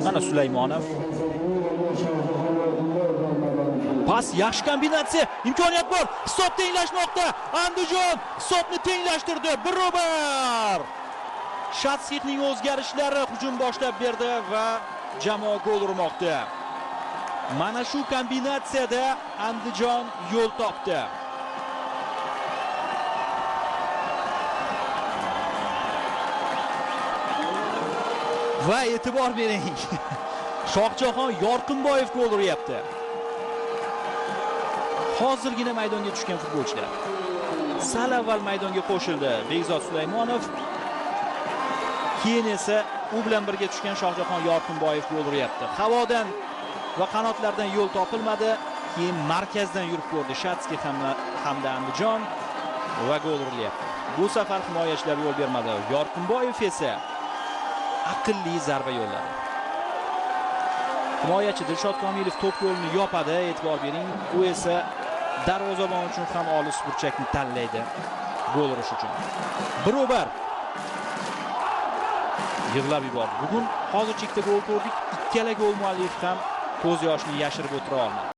Mana Sulaymonov. Pas, yaxshi kombinatsiya, imkoniyat bor. Hisob tenglashmoqda. Andijon hisobni tenglashtirdi. 1-1. Shatskixning o'zgarishlari hujum boshlab berdi va jamoa gol urmoqda. Mana shu kombinatsiyada Andijon yo'l topdi. Va e'tibor bering. Shohjahon Yorqinboyev gol uryapti. Hozirgina maydonga tushgan futbolchilar. Sal avval maydonga qo'shildi Bekzod Sulaymonov. Keyin esa u bilan birga tushgan Shohjahon Yorqinboyev gol uryapti. Havodan va qanotlardan yo'l topilmadi. Keyin markazdan yurib ko'rdi Shatskiy hamda Andijon va gol urilyapti. Bu safar himoyachilar yo'l bermadi. Yorqinboyev esa aqlli zarba yo'lladi. Himoyachi Dilshod Komilov to'p yo'lini yopadi, e'tibor bering. U esa darvozabon uchun ham olis burchakni tanlaydi gol urish uchun. 1-1. Yig'lab yubordi. Bugun hozircha ikkita gol ko'rdik. Ikkala gol muallifi ham ko'z yoshini yashirib o'tira olmadi.